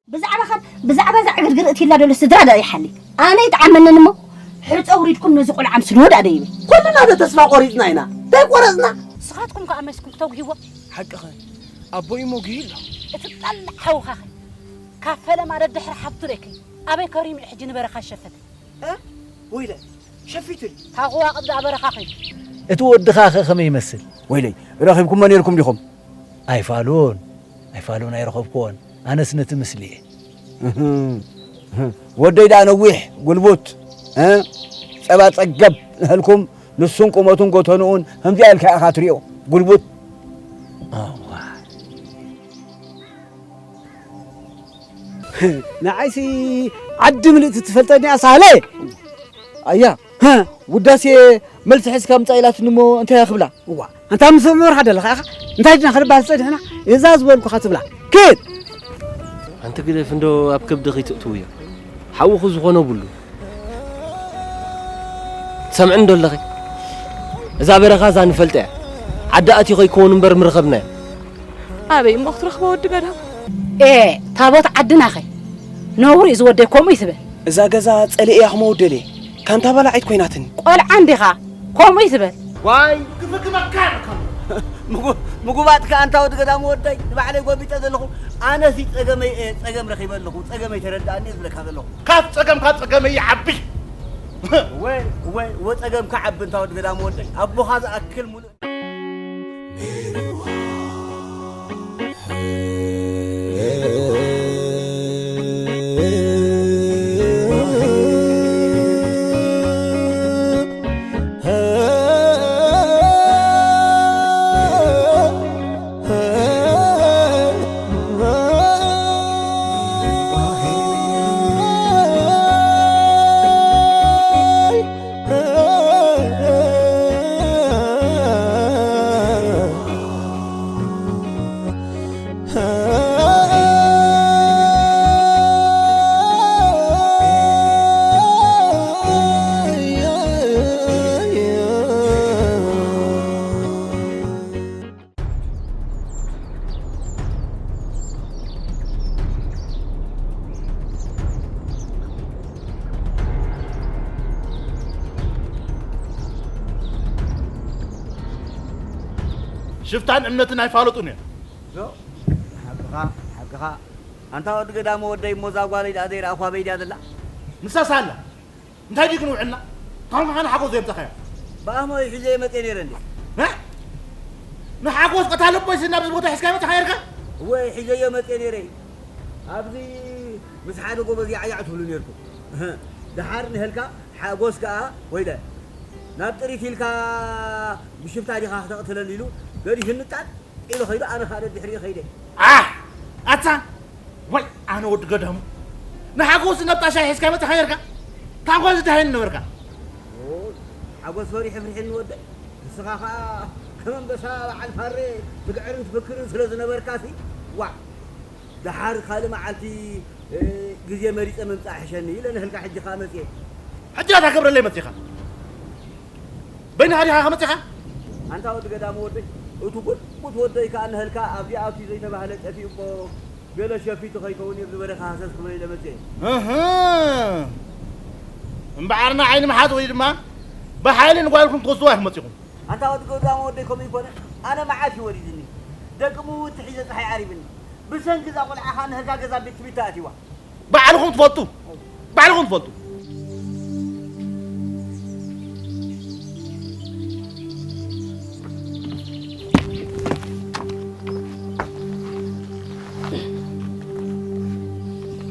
ብዛዕባ ኻን ብዛዕባ እዛ ዕግርግር እትይላ ደሎ ስድራ ዳ ይሓሊ። ኣነ ይጥዓመንን እሞ ሕፀ ውሪድኩም ነዚ ቆልዓ ምስልዎ ዳ ደይበ። ኩልና ዶ ተስፋ ቆሪፅና ኢና? እንታይ ቆረፅና? ንስኻትኩም ከኣ መስኩም ክተጉህይዎ። ሓቅኸ ኣቦይ እሞ ጉሂ ኣሎ። እቲ ጠላዕ ሓውኻኸ ካብ ፈለማ ደድሕሪ ሓብቱ ርእኪ ኣበይ ከሪሙ ሕጂ ንበረኻ ሸፈተ? እ? ወይለ ሸፊቱ። ታኹዋ ቅብዳ በረኻ ኸይዱ። እቲ ወድኻ ኸ ከመይ ይመስል? ወይለይ ረኺብኩሞ ነይርኩም ዲኹም? ኣይፋሉን ኣይፋሉን ኣይረኸብክዎን። ኣነስ ነቲ ምስሊ እየ። እህ፣ እህ። ወደይ ደኣ ነዊሕ ጉልቡት፣ እ? ጸባ ጸገብ ንህልኩም ንሱን ቁመቱን ጎተንኡን ከምዚኣ ኢልካ ኢኻ ትሪኦ። ጉልቡት። ኣዋ። ንዓይሲ ዓዲ ምልእቲ ትፈልጠኒ እያ ሳህለ። ኣያ፣ ሃ፣ ውዳሴ መልሲ ሒዝካ ምጻእ ኢላትኒ እሞ እንታይ እያ ክብላ? እዋ፣ ኣንታ ምስ መርሓ ደለኻ ኢኻ። እንታይ ድና ክንበሃል ጸኒሕና? እዛ ዝበልኩኻ ትብላ። ኪድ! ኣንቲ ግደፍ እንዶ ኣብ ከብድኺ ትእትውዮ። ሓውኺ ዝኾነ ብሉ። ትሰምዕኒ ዶ ኣለኺ? እዛ በረኻ እዛ ንፈልጣ እያ። ዓዲ ኣትዩ ከይከውን እምበር ምረኸብናዮ። ኣበይ እሞ ክትረኽቦ ወዲ ገዳም? ኤ፣ ታቦት ዓድናኸ? ነውሪ እዩ ዝወደይ ከምኡ ይትበል። እዛ ገዛ ጸሊኤያ ክመውት ደልየ። ካንታ በላዒት ኮይናትኒ። ቆልዓ እንዲኻ? ከምኡ ይትበል። ዋይ! ክፍክመካ ኢልካ። ምጉ-፣ ምጉባጥካ ኣንታ ወዲ ገዳም ወደይ፣ ንባዕለይ ጎቢጠ ዘለኹ፣ ኣነሲ ጸገመይ እየ፣ ጸገም ረኺበ ኣለኹ፣ ጸገመይ ተረድኣኒ እየ ዝብለካ ዘለኹ። ካብ ጸገምካ ጸገመይ ይዓቢ። እወ፣ እወ፣ እወ፣ ጸገምካ ዓቢ ኣንታ ወዲ ገዳም ወደይ። ኣቦኻ ዝኣክል ሙሉእ ሽፍታን እምነትን ኣይፋለጡን እዮም። ዶ? ሓቅኻ፣ ሓቅኻ። ኣንታ ወዲ ገዳሙ ወደይ እሞ እዛ ጓለይ ደኣ ዘይረኣኹዋ በይ ድያ ዘላ? ንሳስ ኣላ። እንታይ ድዩ ግን ውዕልና? ካብ መኻነ ሓጎስ ዘየምጻኻያ? ብኣሞ ሒዘዮ መጽየ ነይረ እንዴ? እ? ንሓጎስ ቀታሊ እቦይ ስና ኣብዚ ቦታ ሒዝካ መጽኻ ነርካ? እወ፣ ሒዘዮ መጽየ ነይረ። ኣብዚ ምስ ሓደ ጎበዝ ያዕያዕ ትብሉ ነርኩም። እህ፣ ደሓር ንህልካ ሓጎስ ከኣ ወይለ። ናብ ጥሪት ኢልካ ብሽፍታ ዲኻ ክተቕትለኒ ኢሉ ገዲፉኒ ጣል ኢሉ ኸይዱ፣ ኣነ ኻኣ ደድሕሪኡ ኸይደ። ኣሕ! ኣታ! ወይ ኣነ ወዲ ገዳሙ። ንሓጎስ ናብ ጣሻ ሒዝካ መጽኻ ነርካ? ታንኳ ዝደሃየኒ ነበርካ። ኦይ፣ ሓጎስ ፈሪሑ ፍሪሕኒ ወደይ። ንስኻ ኸኣ ከም ኣንበሳ በዓል ፋሬ ትግዕርን ትፍክርን ስለ ዝነበርካሲ፣ ዋዕ! ደሓር ካልእ መዓልቲ፣ እ፣ ግዜ መሪጸ ምምጻእ ሕሸኒ ኢለ ንህልካ ሕጂ ከኣ መጽየ። ሕጂ ናታ ክብረለይ መጺኻ? በይንኻ ዲኻ ከመጺኻ? ኣንታ ወዲ ገዳሙ ወደይ፣ እቱ ጉልቡት ወደይ ከኣ ንህልካ ኣብዚኣ ኣትዩ ዘይተባህለ ጠፊኡ እሞ ገለ ሸፊቱ ከይከውን እዩ ኣብዚ በረኻ ሃሰስ ክብሎ ኢለ መጽየ። እህ። እምበኣር ንዓይ ንምሓዝ ወይ ድማ ብሓይሊ ንጓልኩም ክትወስድዋ ኢኹም መጺኹም። ኣንታ ወዲ ገዳሙ ወደይ ከምኡ ይኮነ፣ ኣነ መዓት እዩ ወሪድኒ። ደቂ ምውት ሒዘ ጸሓይ ዓሪብኒ። ብሰንኪ እዛ ቆልዓ ኸኣ ንህልካ ገዛ ቤት ትምህርቲ ኣትይዋ። ባዕልኹም ትፈልጡ፣ ባዕልኹም ትፈልጡ።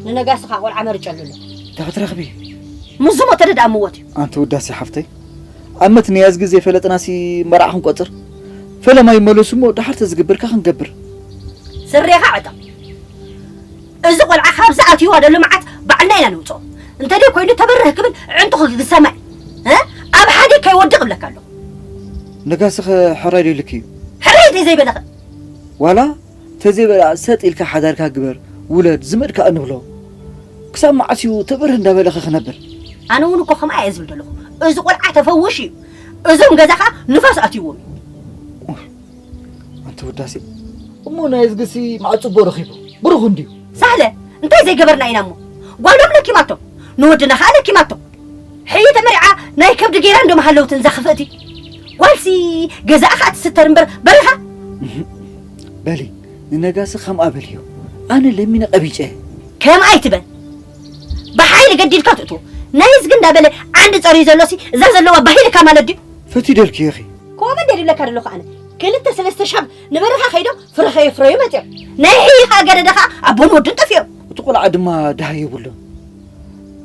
ንነጋሲ ኸኣ ቆልዓ መርጨሉ ኣሎ። እንታይ ክትረኽቢ? ምስ ዝሞተ ደኣ ምሞት እዩ። ኣንቲ ውዳሴ ሓፍተይ፣ ኣመት ንያዝጊ ዘይፈለጥናሲ መርዓ ክንቆጽር? ፈለማ ይመለሱ እሞ ደሓር ተዝግበርካ ክንገብር። ስሬኻ ዕጠቕ። እዚ ቆልዓ ካብዚ ኣትይዋ ዘሎ መዓት ባዕልና ኢና ነውፅኦ። እንተደይ ኮይኑ ተበርህ ክብል ዕንቱ ክሰማዕ፣ እ? ኣብ ሓደ ከይወድቕ እብለካ ኣለኹ። ነጋሲ ኸ ሕራይ ዶ ኢልኪ እዩ? ሕራይ እንተዘይበለኸ? ዋላ ተዘይበላ ሰጥ ኢልካ ሓዳርካ ግበር፣ ውለድ፣ ዝመድ ከኣ ንብሎ። ክሳብ መዓስ እዩ ተበርህ እንዳበለኸ ክነብር? ኣነ እውን እኮ ከምኣ እየ ዝብል ዘለኹ። እዚ ቆልዓ ተፈውሽ እዩ። እዞም ገዛ ኸኣ ንፋስ ኣትይዎም እዩ። ኡፍ፣ ኣንቲ ውዳሴ፣ እሞ ናይ እዝግሲ መዓት ጽቡቕ ረኺቡ፣ ብሩኽ እንድዩ። ሳህለ፣ እንታይ ዘይገበርና ኢና እሞ? ጓሎም ለኪማቶ፣ ንወድና ኸኣ ለኪማቶ። ሕጂ ተመሪዓ ናይ ከብዲ ገይራ እንዶ መሃለውትን እዛ ክፍእቲ። ጓልሲ ገዛኣ ኸኣ ትስተር እምበር በረኻ። እህ፣ በሊ፣ ንነጋሲ ከምኣ በልዮ። ኣነ ለሚነ ቀቢጨ። ከምኣ ኣይትበል። ብሓይሊ ገዲድካ ትእትዎ። ናይ እዝጊ እንዳበለ ዓንዲ ጸርዩ ዘሎሲ እዛ ዘለዋ ባሂልካ ማለት ድዩ? ፈቲደልኪ ኢኺ። ኮመ እንደ ድብለካ ደለኹ ኣነ። ክልተ ሰለስተ ሻብ ንበረኻ ከይዶም ፍረ ከየፍረዩ መጺኦም። ናይ ሕጂ ኸኣ ገደደ ኸኣ ኣቦን ወድን ጠፊኦም። እቲ ቆልዓ ድማ ደሃይ የብሉን።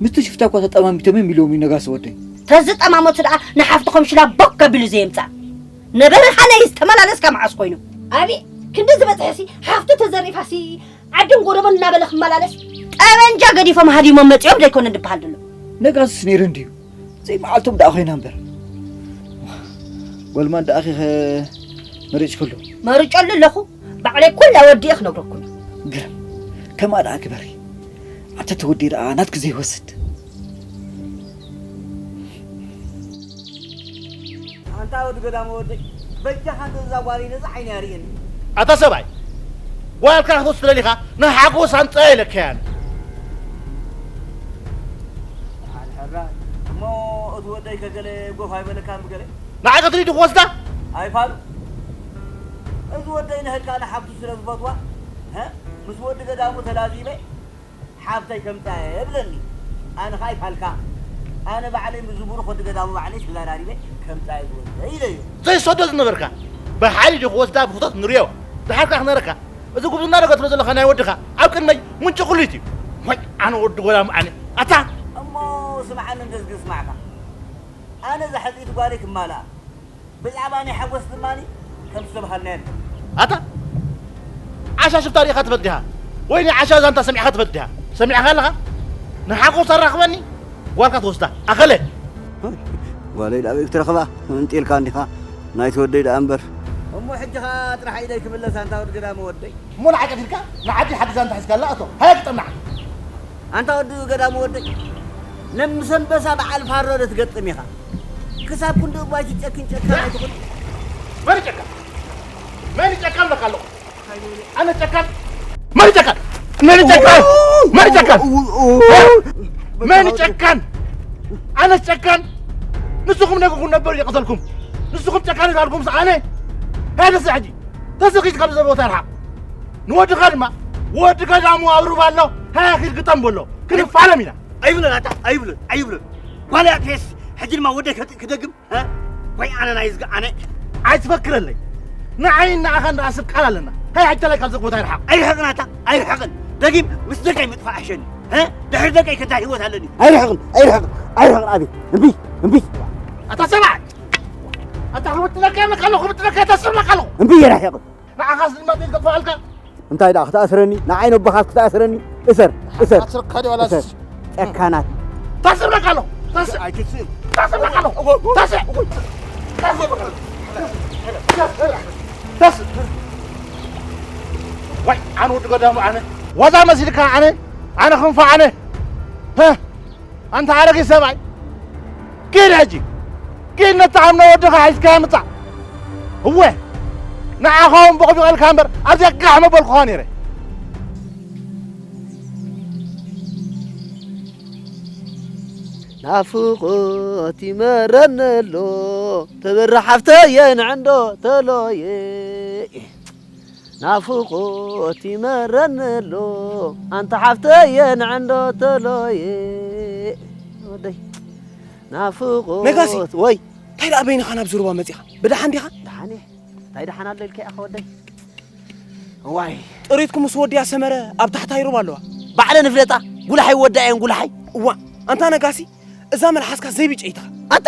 ምስቲ ሽፍታ እኳ ተጠማሚቶም እዮም ኢሎም እዩ ነጋሲ ወደይ። ተዝጠማመቱ ደኣ ንሓፍትኹም ሽላ ቦክ ኣቢሉ ዘየምጽኣ። ንበረኻ ናይ ዝተመላለስካ መዓስ ኮይኑ? ኣቢ ክንዲ ዝበጽሐሲ ሓፍቱ ተዘሪፋሲ ዓድን ጎደቦን እናበለ ክመላለስ ጠበንጃ ገዲፎም ሃዲሞም መጺኦም ደይኮነ ድበሃል ደሎ። ነጋስስ ነይሩ እንድዩ። ዘይመዓልቶም ደኣ ኮይና እምበር። ጎልማን ደኣ ኺኸ መሪጭክሉ? መሪጨሉ ኣለኹ። ባዕለይ ኩላ ወዲኤ ክነግረኩም። ግርም። ከምኣ ደኣ ግበሪ። ኣታ ተወዲ ደኣ ናትኪ ዘይወስድ። ኣንታ ወዲ ገዳም ወደይ፣ በጃኻ እንዶ እዛ ጓለይ ነዛ ዓይኒ ኣርእየኒ። ኣታ ሰብኣይ፣ ጓልካ ክትወስድ ደሊኻ ንሓጎስ ኣምጽኣ ኢለካ እየ ኣነ። ኣልሕራ፣ እሞ እቲ ወደይ ከገለ ጎፍ ኣይበለካን ብገለ? ንዓይ ቀትሪ ድዩ ክወስዳ? ኣይፋሉ። እዚ ወደይ ንህልካ ንሓብቱ ስለ ዝፈትዋ፣ ሀ? ምስ ወዲ ገዳሙ ተላዚበ፣ ሓብተይ ከምጻ እየ ብለኒ። ኣነ ኸኣ ኣይፋልካ። ኣነ ባዕለይ ምስ ዝቡሩኽ ወዲ ገዳሙ ባዕለይ ተዘራሪበ ከምጻ እየ ዝወስደ ኢለዮ። ዘይሰዶ ዝነበርካ ብሓይሊ ዲኹ ወስዳ ብፍቶት ንርእዮ። ድሓርካ ክነረካ። እዚ ጉብዝና ዶ ገትሮ ዘለኻ ናይ ወድኻ ኣብ ቅድመይ ምንጪ ኩሉ እዩ። ወይ ኣነ ወዲ ጎላም ኣነ። ኣታ እሞ ስምዓኒ እንደዝጊ ስማዕካ። ኣነ እዛ ሕጽይቲ ጓለይ ክማልኣ። ብዛዕባ ናይ ሓጎስ ድማ ከም ዝተባሃልናዮ ኣሎ። ኣታ ዓሻ ሽፍታ ርኢኻ ትፈልጥ ዲኻ? ወይ ናይ ዓሻ ዛንታ ሰሚዕካ ትፈልጥ ዲኻ? ሰሚዕካ ኣለኻ? ንሓጎስ ኣራኽበኒ ጓልካ ትወስዳ። ኣኸለ! ጓለይ ደኣ ኣበይ ክትረኽባ? እንጢልካ እንዲኻ። ናይ ተወደይ ደኣ እምበር። እሞ ሕጂ ኸኣ ጥራሕ ኢደይ ክምለስ ኣንታ ወዲ ገዳመ ወደይ። እሞ ንዓይ ቀቲልካ ንዓዲ ሓዲ ዛንታ ሒዝካላ እቶ። ሃያ ክጠምናዕ። ኣንታ ወዲ ገዳሙ ወደይ፣ ነምሰንበሳ በዓል ፋሮ ዶ ትገጥም ኢኻ? ክሳብ ክንዲ እባ ኣይትጨክን ጨካን ኣይትኹን። መን ጨካን? መን ጨካን እብለካ ኣለኹ? ኣነ ጨካን? መን ጨካን? መን ጨካን? መን ጨካን? መን ጨካን? ኣነ ጨካን? ንስኹም ነግኹም ነበር ይቀተልኩም። ንስኹም ጨካን ይባልኩም ኣነ? ሃደ ሕጂ ተስኺት ካብ ዘቦታ ርሓቕ። ንወድኻ ድማ፣ ወዲ ገዳሙ ኣብ ሩባ ኣሎ፣ ሃያ ኪድ ግጠም በሎ። ክንፋለም ኢና። ኣይብልን ኣታ፣ ኣይብልን፣ ኣይብልን። ጓል እያ ትሕስ፣ ሕጂ ድማ ወደይ ክደ-፣ ክደግም፣ እ? ወይ ኣነ ናይ ዝግ-፣ ኣነ። ኣይትፈክረለይ። ንዓይን ንዓኻን ደኣ ስብ ቃል ኣለና። ሃይ፣ ሕጂ ተላይ ካብዚ ቦታ ይርሓቕ። ኣይርሕቕን ኣታ፣ ኣይርሕቕን። ደጊም ምስ ደቀይ ምጥፋእ ኣሕሸኒ። እ? ድሕሪ ደቀይ ከታ ህይወት ኣለኒ። ኣይርሕቕን፣ ኣይርሕቕን፣ ኣይርሕቕን፣ ኣቤት። እምቢ፣ እምቢ። ኣታ ሰብኣይ! ኣታ ክምጥለካ እብለካ ኣለኹ፣ ክምጥለካ እታ ስርናካ ኣለኹ። እምቢ፣ የርሕቕን። ንዓኻስ ድማ ዘይገፋልካ? እንታይ ደኣ ክትኣስረኒ? ንዓይ ነቦኻስ ክትኣስረኒ? እሰር፣ እሰር። ኣስርካ ዲ ዋላስ? እሰር። ጨካናት። ታስርካ ኣሎ። ታስ-፣ ኣይትስእን። ታስርካ ኣሎ። ታስ-፣ ታስ-፣ ታስ-፣ ዋይ፣ ኣነ ወዲ ገዳሙ ኣነ። ዋዛ መሲልካ ኣነ? ኣነ ክንፋ ኣነ? ሀ? ኣንታ ኣረጊት ሰብኣይ፣ ኪድ ሕጂ፣ ኪድ ነቲ ዓምና ወድኻ ሒዝካዮ ምጻእ። እወ፣ ንዓኻ እውን ቦቕቢቐልካ እምበር፣ ኣብዚኣ ጋሕ መበልኩኻ ነይረ። ናፍቖት ይመረኒ ኣሎ፣ ተበራ ሓፍተየ ንዕንዶ ተሎየ። ናፍቖት ይመረኒ ኣሎ፣ ኣንታ ሓፍተየ ንዕንዶ ተሎየ። ወደይ፣ ናፍቖት ነጋሲ! ወይ! እንታይ ደኣ በይንኻ ናብዚ ሩባ መጺኻ? ብደሓን ዲኻ? ደሓን እየ። እንታይ ደሓን ኣሎ ኢልካ ኢኻ ወደይ? እዋይ! ጥሪትኩም ምስ ወዲያ ሰመረ ኣብ ታሕታይ ሩባ ኣለዋ። ባዕለ ንፍለጣ፣ ጉላሓይ ወዳ እየን ጉላሓይ። እዋ፣ ኣንታ ነጋሲ፣ እዛ መልሓስካ ዘይብጨይትኻ። ኣታ፣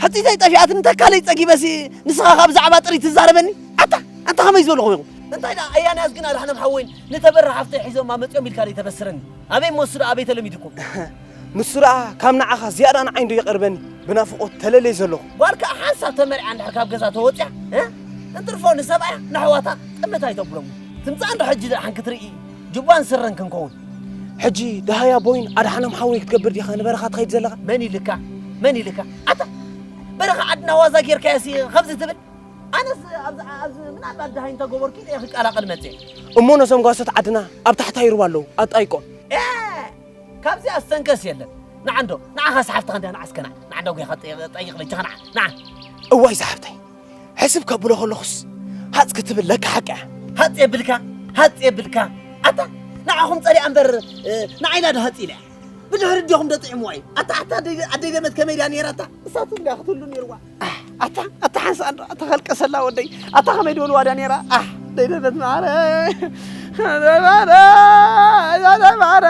ሕጽይተይ ጠፊኣትኒ፣ ተካለይ ጸጊበሲ፣ ንስኻ ከኣ ብዛዕባ ጥሪት ትዛረበኒ? ኣታ፣ ኣንታ ከመይ ዝበልኹም ኢኹም? እንታይ ደኣ፣ ኣያንያስ ግን ኣድሓኖም ሓወይን ንተበራ ሓፍተይ ሒዞማ መጺኦም ኢልካ ዘይተበስረኒ? ኣበይ እሞ እሱ ደኣ ኣበይ ተለሚዱኩም? ንሱ ደኣ ካብ ንዓኻ ዝያዳ ንዓይ እንዶ ይቐርበኒ፣ ብናፍቖት ተለልየ ዘለኹ። ጓል ከኣ ሓንሳብ ተመርዕያ እንድሕር ካብ ገዛ ተወጽያ፣ እ? እንትርፎ ንሰብኣያ ንኣሕዋታ ጥምት ኣይተብሎም። ትምጻእ እንዶ ሕጂ ደኣ ሓንክትርኢ፣ ጅባን ስረን ክንከውን። ሕጂ ደሃያ ቦይን ኣድሓኖም ሓወይ ክትገብር ዲኻ ንበረኻ ትኸይድ ዘለኻ? መን ኢልካ? መን ኢልካ? ኣታ በረኻ ዓድና ዋዛ ጌርካዮሲ ከምዚ ትብል? ኣነስ ኣብዚ፣ ኣብዚ ምናልባት ደሃይ እንተገበርኩ ኢለ እየ ክቀላቐል መጽየ። እሞ ነዞም ጓሶት ዓድና ኣብ ታሕታይ ሩባ ኣለዉ፣ ኣጣይቆም። ኤ! ካብዚኣ ዝተንከስ የለን። ንዓ እንዶ፣ ንዓኻ ሰሓብትኻ እንዲያ፣ ንዓ እስከ ንዓ። ንዓ እንዶ ጌኻ ጠይቕ፣ ጠይቕ በጃኻ ንዓ፣ ንዓ። እዋይ ዝሓፍተይ፣ ሕስብ ከብሎ ከለኹስ ሃጽ ክትብል ለካ ሓቂ እያ። ሃጽ የብልካ፣ ሃጽ የብልካ። ኣታ ንዓኹም ጸሊኣ እምበር፣ እ፣ ንዓይና ዶ ሃጽ ኢላ እያ? ብድሕሪ ዲኹም ዶ ጥዒምዋ እዩ? ኣታ፣ ኣታ ኣደይ፣ ኣደይ ደመት ከመይ ድያ ነይራ ኣታ? እሳት እንድያ ክትህሉ ነይርዋ። ኣታ፣ ኣታ ሓንሳእ እንዶ፣ ኣታ ከልቀሰላ ወደይ። ኣታ ከመይ ድበልዋ ድያ ነይራ? ኣሕ፣ ደይ ደመት ማዕረ። ደይ ማዕረ፣ ደይ ማዕረ።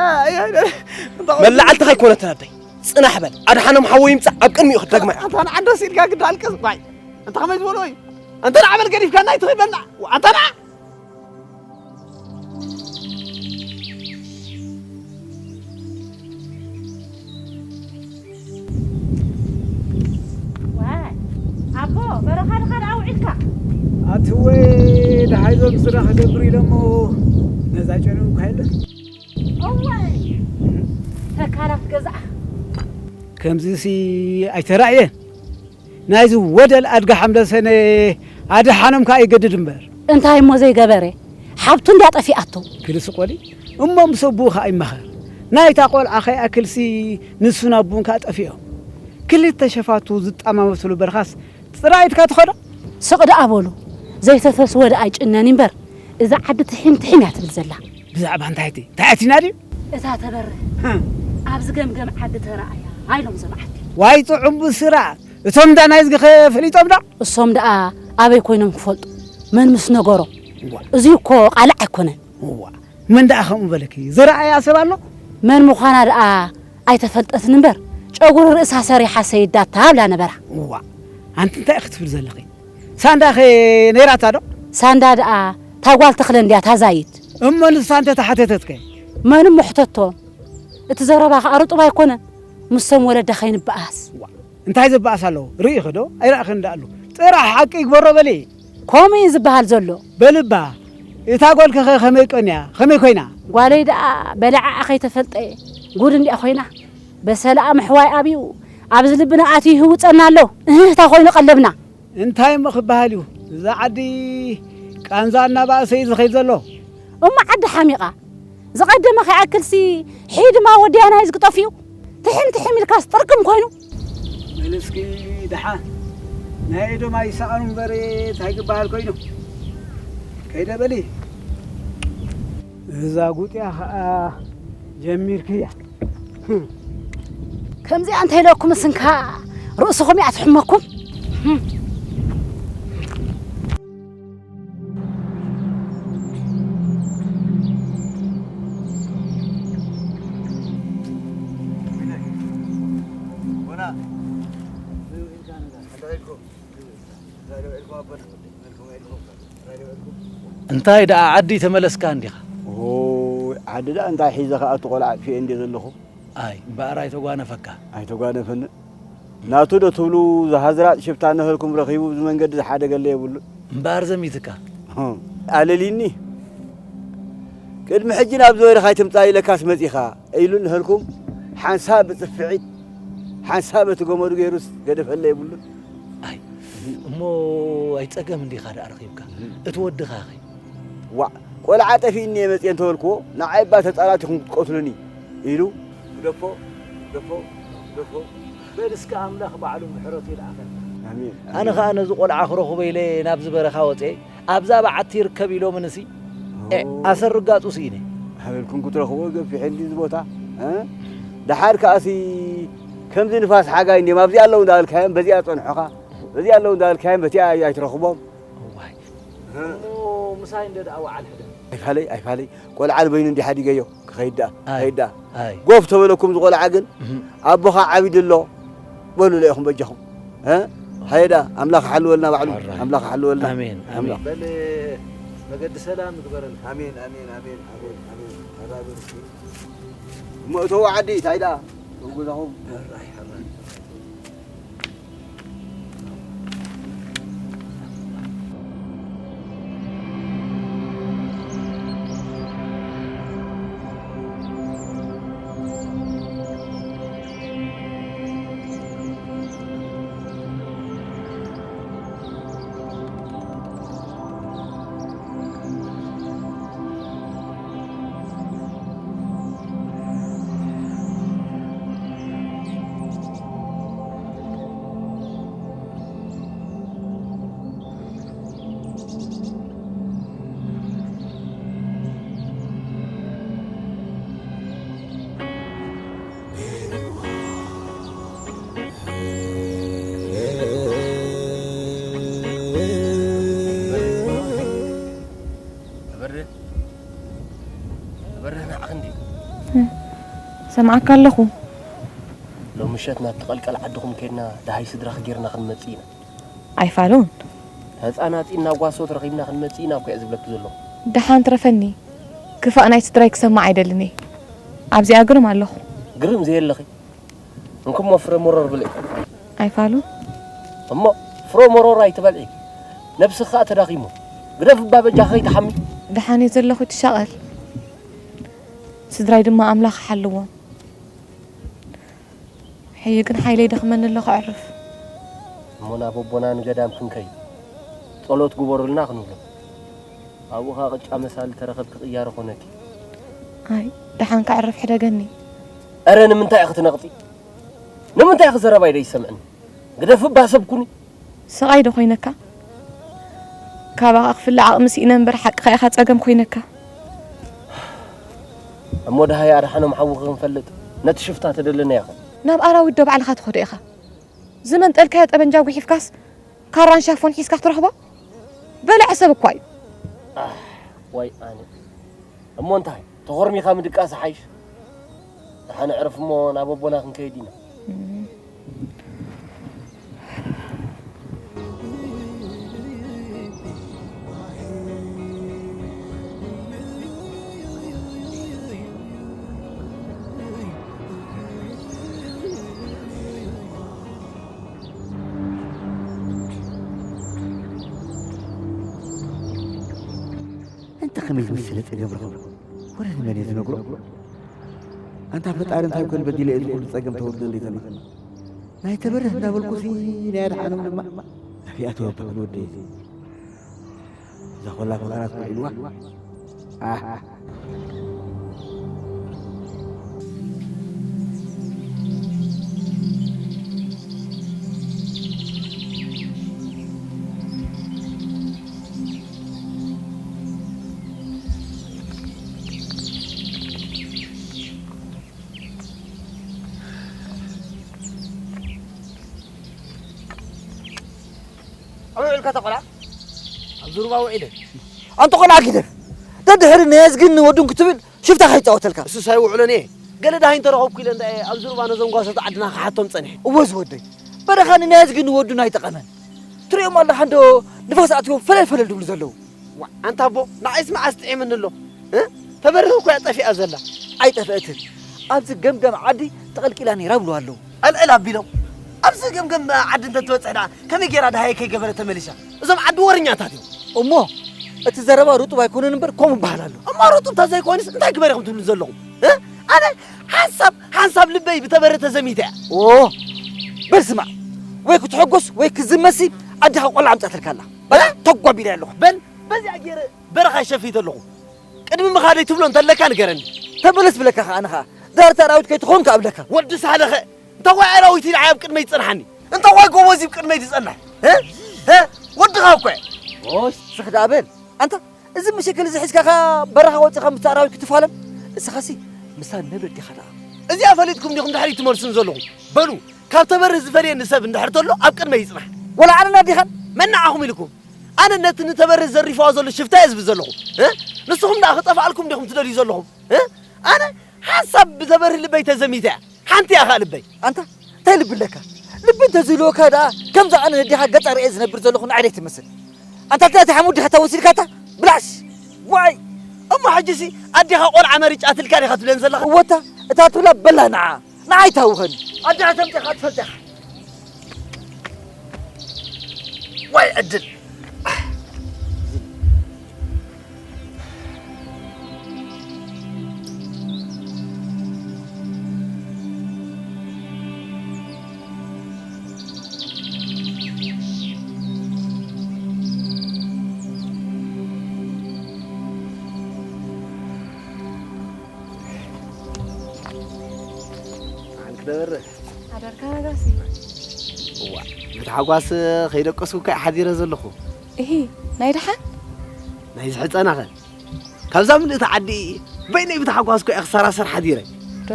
መላዓልትኻ ኣይኮነትን ኣደይ። ጽናሕ በል። ኣድሓኖም ሓወይ ይምጻእ፣ ኣብ ቅድሚኡ ክደግማ እያ። ኣታ ንዓንዶ ሲልካ ግዳ ኣልቅስ። ዋይ፣ ኣንታ ከመይ ዝበልዎ እዩ? ኣንታ ንዓ በል ገዲፍካና ኣይትኽእል በልና። ኣንታ ንዓ ዋይ፣ ኣቦ፣ በረኻ ድኻ ደኣ ውዒልካ? ኣትወ፣ ደሓይዞም ስራሕ ክገብሩ ኢሎሞ ነዛ ጨንኡ እኳ የለን። እዋይ፣ ተካላት ገዛእ። ከምዚሲ ኣይተራእየን። ናይዚ ወደል ኣድጋ ሓምለሰነ ኣድሓኖም ከኣ ይገድድ እምበር። እንታይ እሞ ዘይገበረ? ሓብቱ እንድያ ጠፊኣቶ። ክልሲ ቆሊ እሞ ምስ ኣቡኡ ከኣ ይመኸር። ናይታ ቆልዓ ከይኣክልሲ ንሱን ኣቡኡን ከኣ ጠፊኦም። ክልተ ሸፋቱ ዝጠማመትሉ በረኻስ ጥራይ ኢድካ ትኸዶ? ስቕ ደኣ በሉ። ዘይተፈስወ ደኣ ኣይጭነን እምበር፣ እዛ ዓዲ ትሒም ትሒም እያ ትብል ዘላ። ብዛዕባ እንታይ እቲ? እንታይ ኣቲና ድዩ? እታ ተበርህ ህም። ኣብዚ ገምገም ዓዲ ተራእያ ኢሎም እዞም ዓዲ። ዋይ ጥዑም ብስራት! እቶም እንዳ ናይዝጊ ኸ ፈሊጦም ዶ? እሶም ደኣ ኣበይ ኮይኖም ክፈልጡ? መን ምስ ነገሮም? እዋ። እዚ እኮ ቃልዕ ኣይኮነን። እዋ። መን ደኣ ከምኡ በለኪ? ዝረኣያ ሰብ ኣሎ? መን ምዃና ደኣ ኣይተፈልጠትን እምበር፣ ጨጉሪ ርእሳ ሰሪሓ ሰይዳታ ኣብላ ነበራ። እዋ። ኣንቲ እንታይ ክትብል ዘለኺ? ሳንዳኸ ነይራታ ዶ? ሳንዳ ደኣ እታ ጓል ተኽለ እንድያ ታዛይድ። እሞ ንሳ እንተ ተሓተተትከ? መን እሞ ሕተቶ? እቲ ዘረባ ኸኣ ርጡብ ኣይኮነን። ምስቶም ወለዳ ኸይንበኣስ። ዋ፣ እንታይ ዝበኣስ ኣለዎ? ርኢኺ ዶ? ኣይረኣኽን ደኣ ኣሉ። ጥራሕ ሓቂ ይግበሮ በሊ። ከምኡ እዩ ዝበሃል ዘሎ። በልባ፣ እታ ጓልኪ ኸ ኸመይ ቀንያ? ኸመይ ኮይና? ጓለይ ደኣ በላዓኣ ኸይተፈልጠ ጉድ እንድያ ኮይና። በሰላኣ ምሕዋይ ኣብዩ፣ ኣብዚ ልብና ኣትዩ ይህውጸና ኣሎ። እህህታ ኮይኑ ቀለብና። እንታይ እሞ ክበሃል እዩ? እዛ ዓዲ ቃንዛ እናባእሰ እዩ ዝኸይድ ዘሎ። እሞ ዓዲ ሓሚቓ። ዝቐደመ ከይኣክልሲ ሒድማ ወዲያና እዩ ዝግጠፍዩ። ትሕም ትሕም ኢልካስ ጥርቅም ኮይኑ። በል እስኪ ደሓን ናይ ኢዶም ኣይሰኣኑ እምበር እንታይ ክበሃል ኮይኑ። ከይደ በሊ። እዛ ጉጥያ ኸኣ ጀሚርክያ። ከምዚኣ እንተ ኢለኩም እስንካ ርእስኹም እያ ትሕመኩም። እንታይ ደኣ ዓዲ ተመለስካ እንዲኻ? ኦይ፣ ዓዲ ደኣ እንታይ ሒዘ ኸኣ እቲ ቆልዓ ኣጥፊኤ እንድየ ዘለኹ። ኣይ፣ እምበኣር ኣይተጓነፈካ። ኣይተጓነፈኒ። ናቱ ዶ ትብሉ፣ ዝሃዝራጥ ሽፍታ ነህልኩም ረኺቡ፣ እዚ መንገዲ ዝሓደገለ የብሉን። እምበኣር ዘሚትካ። ኣለሊኒ። ቅድሚ ሕጂ ናብ ዝበርኻ ኣይትምጻእ ኢለካስ መጺኻ ኢሉ ነህልኩም፣ ሓንሳብ ብጽፍዒት፣ ሓንሳብ እቲ ገመዱ ገይሩስ ገደፈለ የብሉን። ኣይ፣ እሞ ኣይጸገም እንዲኻ ደኣ ረኺብካ። እቲ ወድኻ ኸ? ዋእ፣ ቆልዓ ጠፊእኒ እየ መጽየ እንተበልክዎ፣ ንዓይ እባ ተጻላቲኹም ክትቀትሉኒ ኢሉ፣ ግደፎ፣ ግደፎ፣ ግደፎ። በል እስከ ኣምላኽ ባዕሉ ምሕረቱ ይልኣኸልና። ኣሜን፣ ኣነ ኣሜን። ኸኣ ነዚ ቆልዓ ክረኽቦ ኢለ ናብዚ በረኻ ወጽየ፣ ኣብዛ በዓቲ ይርከብ ኢሎምንሲ፣ ኤ፣ ኦ። ኣሰር ርጋጹ ስኢነ። ሃበልኩም ክትረኽቦ ገፊሕ እንዲ እዚ ቦታ፣ እ? ደሓር ከኣሲ ከምዚ ንፋስ ሓጋይ እንድዮም ኣብዚኣ ኣለዉ እንዳበልካዮም በዚኣ ጸንሖኻ፣ በዚኣ ኣለዉ እንዳበልካዮም በቲኣ ኣይትረኽቦም። እዋይ። እ። እሞ ምሳይ እንደ ደኣ ወዓል ሕደር። ኣይፋለይ፣ ኣይፋለይ። ቆልዓ ንበይኑ እንዲ ሓዲገዮ። ክኸይድ ደኣ፣ ኣይ፣ ከይድ ደኣ። ኣይ። ጎፍ ተበለኩም ዝቆልዓ ግን፣ እህ። ኣቦኻ ዓቢዱ ኣሎ። በሉ ለኢኹም በጃኹም። እ? ሃየ ደኣ፣ ኣምላኽ ሓልወልና ባዕሉ። ኣራይ። ኣምላኽ ሓልወልና። ኣሜን፣ ኣሜን። ኣምላኽ። በል፣ መገዲ ሰላም ይግበረልና። ኣሜን፣ ኣሜን፣ ኣሜን፣ ኣሜን፣ ኣሜን። ተባበሩ እስኪ። እሞ እተዉ ዓዲ፣ እንታይ ደኣ? እተዉ ገዛኹም። ኣራይ፣ ኣራይ። በርህ ንዓኽ እንዲ ሰምዓካ ኣለኹ። ሎም ምሸት ናብ ተቐልቀል ዓድኹም ከይድና ደሃይ ስድራኽ ጌርና ክንመጽእ ኢና። ኣይፋሉን። ህፃናት ኢና ጓሶት ረኺብና ክንመጽእ ኢና እኮ እየ ዝብለኪ ዘለኹ። ደሓን ትረፈኒ። ክፋእ ናይ ስድራይ ክሰማዕ ኣይደልን እየ። ኣብዚኣ ግርም ኣለኹ። ግርም ዘየለኺ እንክሞ ፍረ መሮር ብልዒ። ኣይፋሉን። እሞ ፍረ መሮር ኣይትበልዒ። ነብስኻ ተዳኺሙ። ግደፍ እባ በጃ ከይትሓሚ። ደሓን እየ ዘለኹ ትሻቐል። ስድራይ ድማ ኣምላኽ ሓልዎም። ሕዩ ግን ሓይለይ ደኽመኒ ኣሎ ከዕርፍ። እሞ ናብ ኣቦና ንገዳም ክንከይድ ጸሎት ግበሩልና ክንብሎ። ኣብኡ ኸኣ ቅጫ መሳሊ ተረኸብኪ ቅያሮ ኾነኪ። ኣይ ደሓን ከዕርፍ ሕደገኒ። እረ ንምንታይ ኢኺ ትነቕጺ? ንምንታይ ኢኺ ዘረባይ ደይሰምዕኒ? ግደፊ እባ ሰብ ኩኒ። ስቓይ ዶ ኮይነካ? ካባኻ ክፍለ ዓቕሚ ስኢነ እምበር ሓቅኻ ኢኻ ጸገም ኮይነካ። እሞ ደሃይ ኣድሓኖም ሓውኺ ክንፈልጥ ነቲ ሽፍታ ተደለና ኢኻ። ናብ ኣራዊት ዶ ባዕልኻ ትኸዶ ኢኻ? ዝመንጠልካዮ ጠበንጃ ጉሒፍካስ ካራን ሻፎን ሒዝካ ክትረኽቦ? በላዒ ሰብ እኳ እዩ። ኣሕ፣ ዋይ ኣነ። እሞ እንታይ? ተኾርሚኻ ምድቃስ ይሓይሽ። ደሓን ኣዕርፍ እሞ ናብ ኣቦና ክንከይድ ኢና። እንተ ኸመይ ዝመሰለ ጸገም ረኸቡ? ወረ ንመን እየ ዝነግሮ? ኣንታ ፈጣሪ እንታይ ኮን በዲለ እዚ ኩሉ ጸገም ተወርደለይ ተላ? ናይ ተበርህ እንዳበልኩሲ ናይ ኣድሓኖም ድማ ኣፍያ ተወብሕን ወደይ። እዛ ኾላ ፈጠራት ውዒልዋ። ኣህ። ኣበይ ውዒልካ እታ ቆልዓ? ኣብ ዙርባ ውዒለ። ኣንተ ቆልዓ ግደፍ። ደድሕሪ ነየዝግን ንወዱን ክትብል ሽፍታ ከይጻወተልካ። እሱስ ኣይውዕሎን እየ። ገለ ደሃይ እንተረኸብኩ ኢለ እንዳ እየ ኣብ ዙርባ ነዞም ጓሶት ዓድና ክሓቶም ጸኒሐ። እወ ዝወደይ። በረኻ ንነየዝግን ንወዱን ኣይጠቐመን። ትሪኦም ኣለኻ እንዶ ንፋስ ኣትዮም ፈለል ፈለል ድብሉ ዘለዉ። ዋእ ኣንታ ኣቦ ንዓይስ መዓስ ጥዒምኒ ኣሎ እ ተበርህ እኮ እያ ጠፊኣ ዘላ። ኣይጠፍአትን ኣብዚ ገምገም ዓዲ ተቐልቂላ ነይራ ብሉ ኣለዉ። ኣልዕል ኣቢሎም ኣብዚ ገምገም ዓዲ እንተትበፅሕ ደኣ ከመይ ገይራ ደሃየ ከይገበረ ተመሊሳ እዞም ዓዲ ወረኛታት እዮም። እሞ እቲ ዘረባ ርጡብ ኣይኮነን እምበር ከምኡ ይበሃል ኣሎ። እሞ ርጡብ ተዘይኮይኑስ እንታይ ግበር ኢኹም ትብሉ ዘለኹም እ ኣነ ሓንሳብ ሓንሳብ ልበይ ብተበርህ ተዘሚታ እያ። ኦ በል ስማዕ ወይ ክትሕጎስ ወይ ክትዝመሲ ኣዴኻ ቆልዓ ኣምጻትልካ ኣላ። በላ ተጓቢለ ኣለኹ። በል በዚኣ ገይረ በረኻ ይሸፍይ ተለኹ። ቅድሚ ምኻደይ ትብሎ እንተለካ ንገረኒ። ተመለስ ብለካ ከኣ ኣነ ከኣ ዳርታ ኣራዊት ከይትኾን ከኣ እብለካ። ወዲ ሳለኸ እንታዋይ ኣራዊት ኢልዓይ ኣብ ቅድመይ ዝጸንሓኒ? እንታዋይ ጎቦ እዚ ኣብ ቅድመይ ዝጸንሕ? እ? እ? ወድኻ እኮ እየ። ኦሽ ስኽ ደኣ በል ኣንታ እዚ ምሽክል እዚ ሒዝካ ከኣ በረኻ ወጺኻ ምስ ኣራዊት ክትፋለም? እስኻሲ ምሳን ነብሪ ዲኻ ደኣ? እዚኣ ፈሊጥኩም ዲኹም ድሕሪት ትመልሱኒ ዘለኹም? በሉ ካብ ተበርህ ዝፈልየኒ ሰብ እንድሕር ተሎ ኣብ ቅድመይ ይጽናሕ። ወላ ኣነና ዲኻን? መን ንዓኹም ኢልኩም? ኣነ ነቲ ንተበርህ ዘሪፍዋ ዘሎ ሽፍታ እየ ዝብል ዘለኹ። እ? ንስኹም ደኣ ክጠፍኣልኩም ዲኹም ትደልዩ ዘለኹም? እ? ኣነ ሓንሳብ ብተበርህ ልበይ ተዘሚታ እያ። ሓንቲ እያ ኸኣ ልበይ። ኣንታ እንታይ ልቢ ኣለካ? ልቢ እንተዝህልወካ ደኣ ከምዛ ኣነ ነዲኻ ገጻ ርእየ ዝነብር ዘለኹ ንዓይ ደይ ትመስል። ኣንታ እቲ ናተይ ሓሙድ ዲኻ እታ ወሲድካታ? ብላሽ! ዋይ! እሞ ሕጂሲ ኣዴኻ ቆልዓ መሪጫትልካ ዲኻ ትብለን ዘለኻ? እወታ እታ ትብላ በላ ንዓ። ንዓይ ታውኸኒ ኣዴኻ ተምጤኻ ትፈልጥ ኢኻ። ዋይ ዕድል። ኣንክደበረ ኣደርካ ነጋሲ እዋ ብታሕጓስ ከይደቀስኩ እኮ ሓዲረ ዘለኹ። እሂ ናይ ደሓን ናይ ዝሕፀናኸ ካብዛ ምልእቲ ዓዲ በይነይ ብታሕጓስ እኮ እየ ክሰራሰር ሓዲረ። ዶ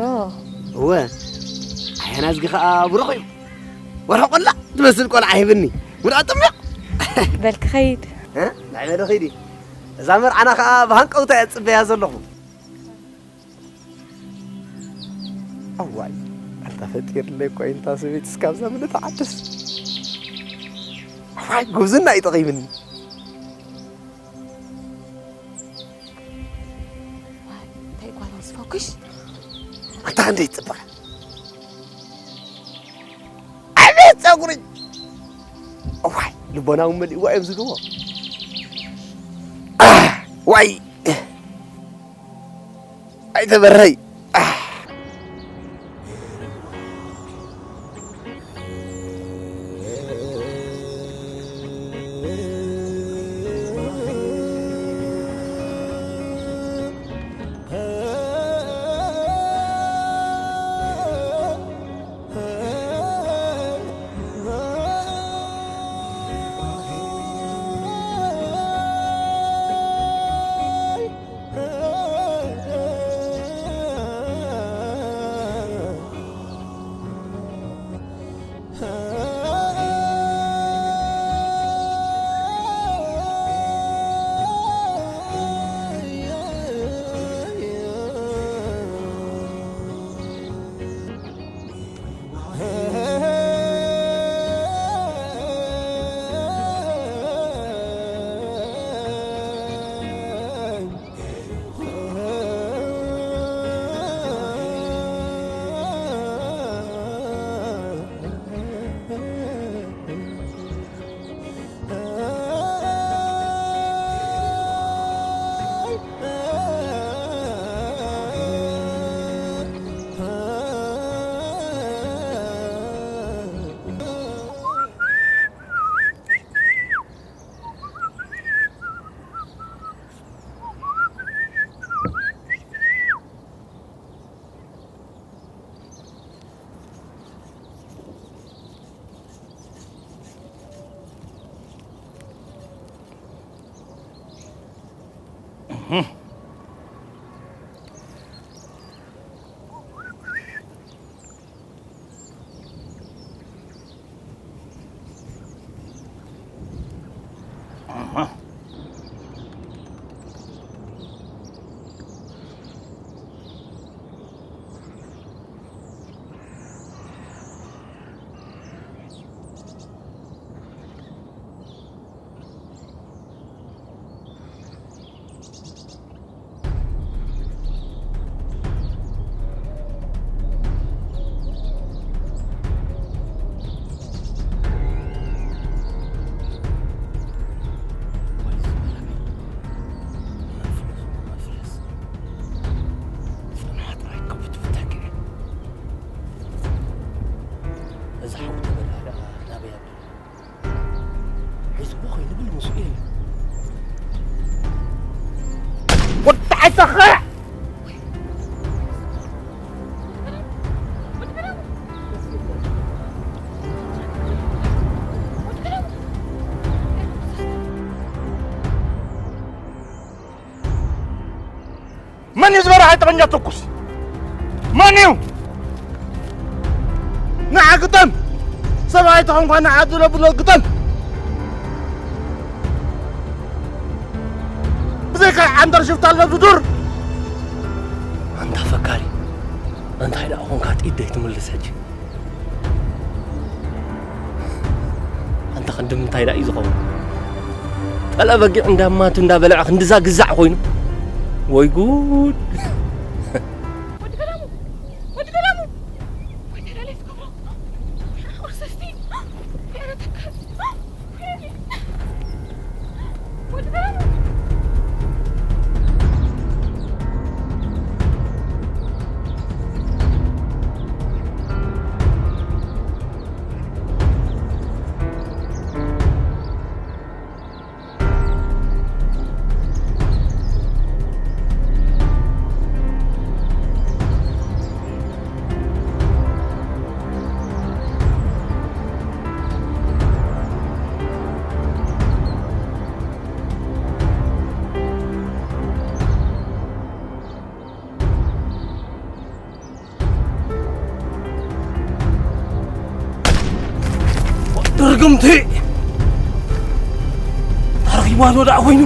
እወ ኣያና እዝጊ ከዓ ብሩኽ እዩ። ወርሒ ቆላዕ ትመስል ቆልዓ ሂብኒ። ጉድኣ ጥሚቕ በል ክኸይድ። እ? ናይ መን ዶ ኺዲ? እዛ መርዓና ከኣ ብሃንቀውታ እየ ዝጽበያ ዘለኹ። ኣዋይ፣ ኣንታ ፈጢርለይ እኳ እንታ ሰበይቲ እስካብዛ ምልእቲ ዓደስ። ኣዋይ፣ ጉብዝና እዩ ጠቒምኒ። እንታይ ጓል ምስ ፈኩሽ? ኣንታ ክንደይ ትጽብቕ። ኣቤት ጸጉሪ! እዋይ፣ ልቦና እውን መሊእዋ እዮም ዝብልዎ። ኣህ፣ ዋይ! ኣይተበረይ! ኣህ! እዚ ሓው ተበላ ደኣ ናበይ ኣቢሉ? ሒዝዎ ከይንብል ምስኡ የለን። ወዲ ዓሰኸ! መን እዩ ዝበረሃ ጠበንጃ ትኩስ? መን እዩ? ንዓ ግጠም! ሰብኣይ ተኾንኳ ንዓ ብሎ ብሎ ግጠም! ብዘይካ ዓንደር ሽፍታ ኣሎ ዝዱር! ኣንታ ፈካሪ፣ እንታይ ደኣ ኾንካ ጥይት ደይትምልስ ሕጂ? ኣንታ ክንዲ ምንታይ ደኣ እዩ ዝኸውን? ጠላ በጊዕ እንዳማቱ እንዳበልዐ ክንድዛ ግዛዕ ኮይኑ። ወይ ጉድ! ወዲ ገዳሙ! ወዲ ገዳሙ! ወይ ተዳለይ ትገብሮ? ቁርስስቲ! ያረተካ! ወዲ ገዳሙ! ርግምቲ! ተረኺብዋ ዶ ደኣ ኮይኑ?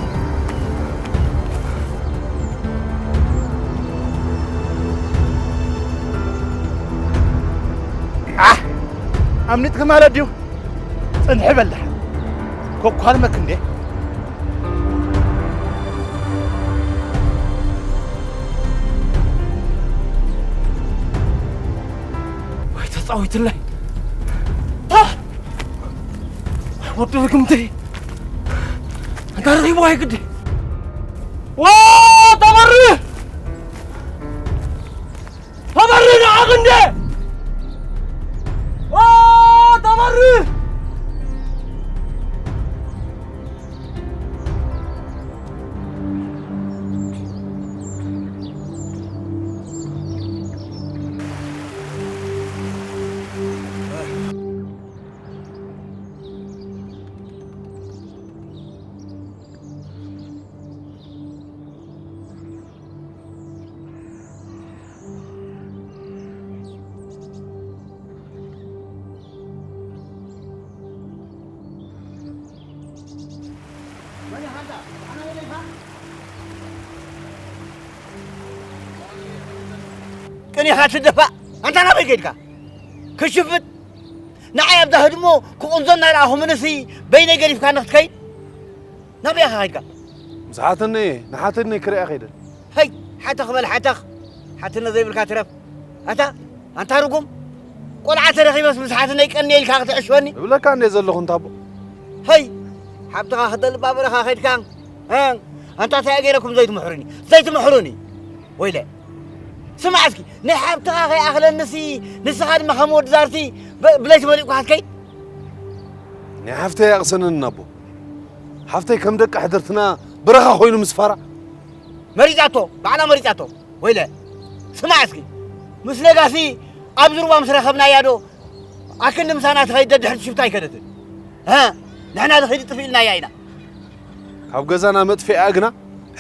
ኣምኒጥኪ ማለት ድዩ? ጽንሒ በል ደሓን። ኮኳልመክ እንዴ? ወይ ተጻዊትለይ። ታ! ወዲ ርግምቲ። ኣንታ ረኺብዋ ግዲ። ዋ! ተበርህ! ተበርህ ንዓኽ እንዴ! ኦ፣ ተበርህ! ቅኒኻ ትደፋእ። ኣንታ ናበይ ከይድካ? ክሽፍጥ ንዓይ ኣብዛ ህድሞ ክቕንዞ እናረኣኹ ምንሲ በይነይ ገዲፍካ ንኽትከይድ? ናበይ ኢኻ ከይድካ? ምስ ሓትነይ፣ ንሓትነይ ክርእያ ከይደ። ሀይ፣ ሓተኽ በል ሓተኽ። ሓትነ ዘይብልካ ትረፍ። ኣታ፣ ኣንታ ርጉም። ቆልዓ ተረኺበስ ምስ ሓትነይ ቀንየ ኢልካ ክትዕሽወኒ? እብለካ እንደ ዘለኹ እንታቦ። ሀይ፣ ሓብትኻ ክተልባ በረኻ ከይድካ። እ፣ ኣንታ እንታይ ገይረኩም ዘይትምሕሩኒ? ዘይትምሕሩኒ? ወይለ። ስማዕ እስኪ፣ ናይ ሓብትኻ ከይኣኽለንሲ፣ ንስኻ ድማ ከም ወዲ ዛርቲ ብ-፣ ብለይቲ መሊእኳ ክትከይድ? ናይ ሓፍተይ ኣቕሰነኒ ኣቦ። ሓፍተይ ከም ደቂ ሕድርትና በረኻ ኮይኑ ምስፋራ። መሪጻቶ፣ ባዕላ መሪጻቶ። ወይለ። ስማዕ እስኪ፣ ምስ ነጋሲ ኣብዚ ሩባ ምስ ረኸብናያ ዶ ኣክንዲ ምሳና ትኸይድ ደድሕሪ ሽፍታ ኣይከደትን? እ? ንሕና ዝኸይድ ጥፍ ኢልናያ ኢና። ካብ ገዛና መጥፊኣ ግና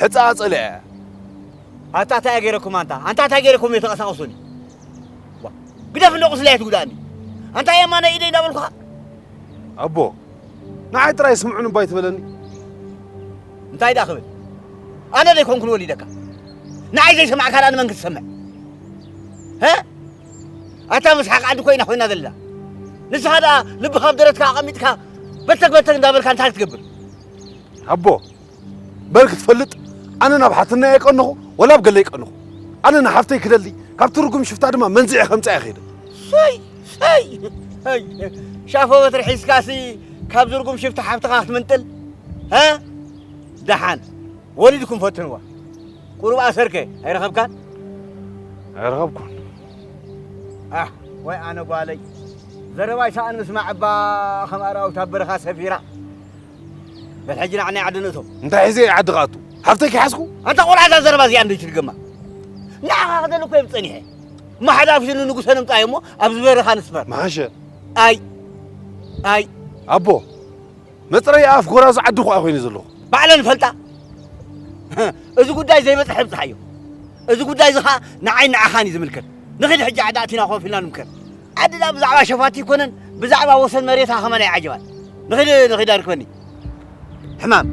ሕጻ ኣጸሊኣ እያ። ኣታ እንታይ ገይረኩም ኣንታ? ኣንታ እንታይ ገይረኩም እየ ተቐሳቐሱኒ? ዋ፣ ግደፍ እንዶ ቁስለይ ኣይትጉዳእኒ። ኣንታ የማነ ኢደይ እንዳበልኩኻ። ኣቦ፣ ንዓይ ጥራይ ስምዑን እባ ኣይትበለኒ። እንታይ ደኣ ክብል? ኣነ ዘይኮንኩን ወሊደካ። ንዓይ ዘይሰማዕካ ደኣ ንመን ክትሰምዕ? ሀ? ኣታ ምስሓቕ ዓዲ ኮይና ኮይና ዘላ። ንስኻ ደኣ ልብኻ ኣብ ደረትካ ኣቐሚጥካ በተግ በተግ እንዳበልካ እንታይ ክትገብር? ኣቦ፣ በል ክትፈልጥ፣ ኣነ ናብ ሓትነይ ኣይቀንኹ፣ ወላ ኣብ ገለ ኣይቀንኹ። ኣነ ንሓፍተይ ክደሊ፣ ካብቲ ርጉም ሽፍታ ድማ መንዚዐ ከምጽኣ እየ ከይደ። ሰይ፣ ሰይ፣ ሰይ። ሻፎ በትሪ ሒዝካሲ ካብ ዝርጉም ሽፍታ ሓፍትኻ ክትምንጥል? ሀ? ደሓን፣ ወሊድኩም ፈትንዋ። ቁሩብ ኣሰርከ ኣይረኸብካን? ኣይረኸብኩን። ኣህ፣ ወይ ኣነ ጓለይ። ዘረባይ ሰኣን ምስማዕ እባ ከም ኣራዊት ኣብ በረኻ ሰፊራ። በል ሕጂ ንዓናይ ዓዲ ንእቶ። እንታይ ሒዘ እየ ዓዲ ክኣቱ? ሓፍተይ ከይሓዝኩ? ኣንታ ቆልዓ እዛ ዘረባ እዚኣ እንዶ ይትድገማ። ንዓኻ ክደሊ እኮ እየ ጸኒሐ። እሞ ሓደ ኣፍሽሉ ንጉሰ ንምጻእ እሞ ኣብዚ በረኻ ንስፈር። መሓሸ። ኣይ። ኣይ። ኣቦ፣ መጽረይ ኣፍ ጎራዙ ዓዲ እኮ ኮይኑ ዘለኹ። ባዕለን ፈልጣ። እዚ ጉዳይ ዘይበጽሕ ይብጽሓዮ። እዚ ጉዳይ እዚ ኸኣ ንዓይ ንዓኻን እዩ ዝምልከት። ንኺድ ሕጂ ዓዲ ኣቲና ኮፍ ኢልና ንምከር። ዓዲ ደኣ ብዛዕባ ሸፋቲ ኣይኮነን፣ ብዛዕባ ወሰን መሬታ ከማን ኣይዓጀባን። ንኺድ፣ ንኺድ ኣርክበኒ። ሕማም።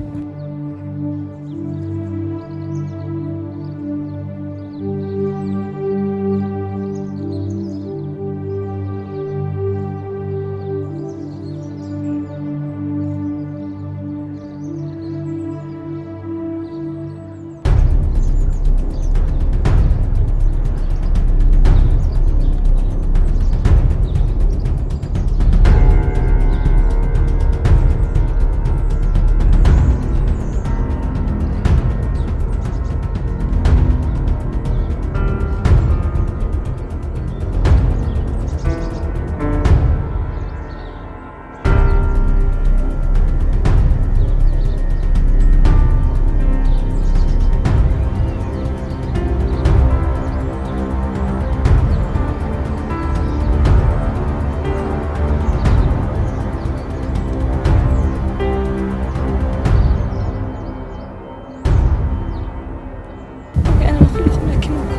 ኣቦይ፣ ኣነ ንኹልኹም ለኪመኩም።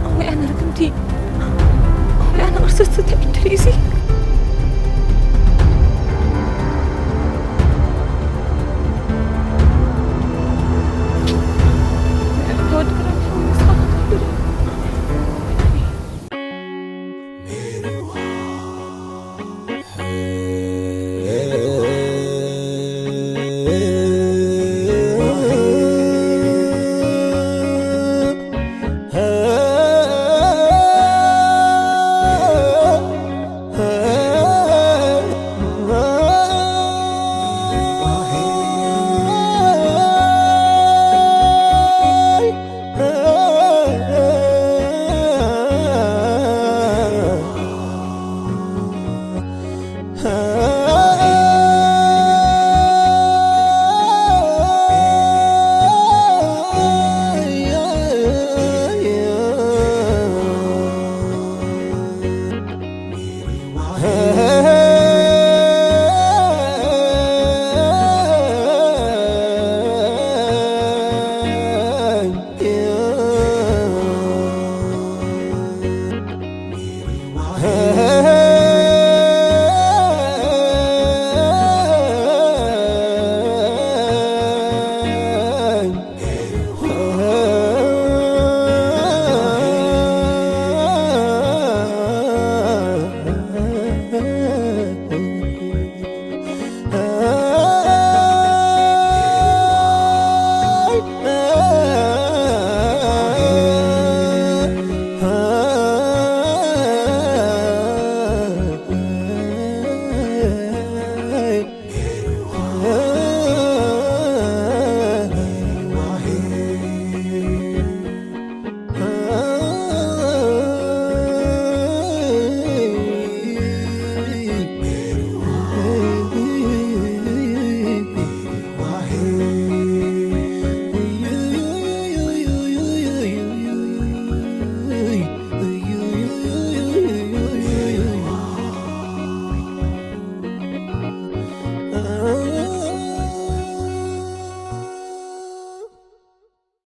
ኣቦይ፣ ኣነ ርግምቲ። ኣቦይ፣ ኣነ ቅርስቲ እንታይ ዕድል እዩ እዚ?